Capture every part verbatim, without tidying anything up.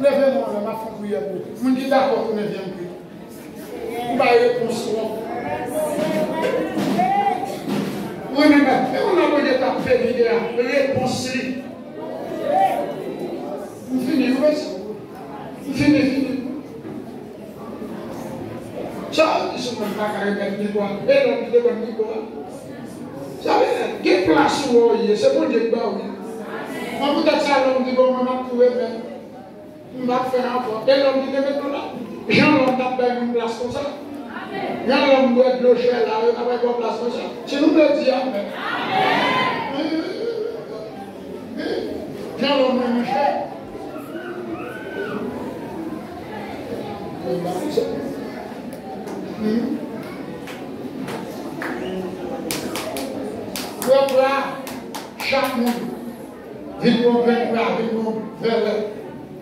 Leve men w anlè, m ap fè yon priyè pou ou. Moun ki dakò, tounen vye m priye. Ou bay repons twòp. Mwen menm, men moun nan Bondye t ap fè vide a, repons li. M fini, wi, mèsi. M fini, fini. Sa vle di sou mwen pa ka remèt mikwo a. E lòm ki te ban m mikwo a. Sa vle di, gen plas ou wè w ye, se Bondye ki ba w li. Mwen poutèt sa lòm di bon, mwen m ap tou remèt. M p ap fè ankò. E lòm ki te met nou la. Jan lòm t ap bay moun plas konsa. Jan lòm bwè dlo chè la, yo t ap bay plas konsa. Si nou vle di amèn. Jan lòm renmen chè. Pèp la, chak moun, vin yon grenn pra, vin yon vèlè.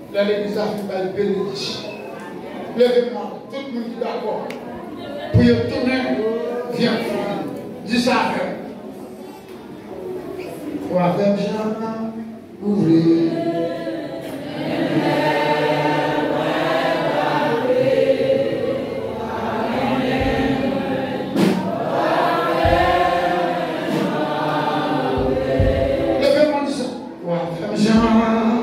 Lè legliz la fin bay benediksyon. Leve men w, tout moun ki dakò pou yo tounen vye m. Di sa avè m. Pwovèb Jan ouvri. Leve men w, di sa. Pwovèb Jan. Pwovèb.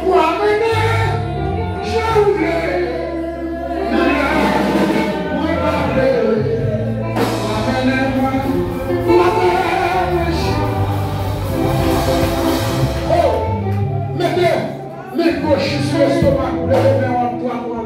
Ou ap mennen jan ou vle. Mwen pa vle. Ou ap mennen mwen. Ou ap mennen mwen. Oh, mete men goch sou lestomak ou, leve men w an twa fwa.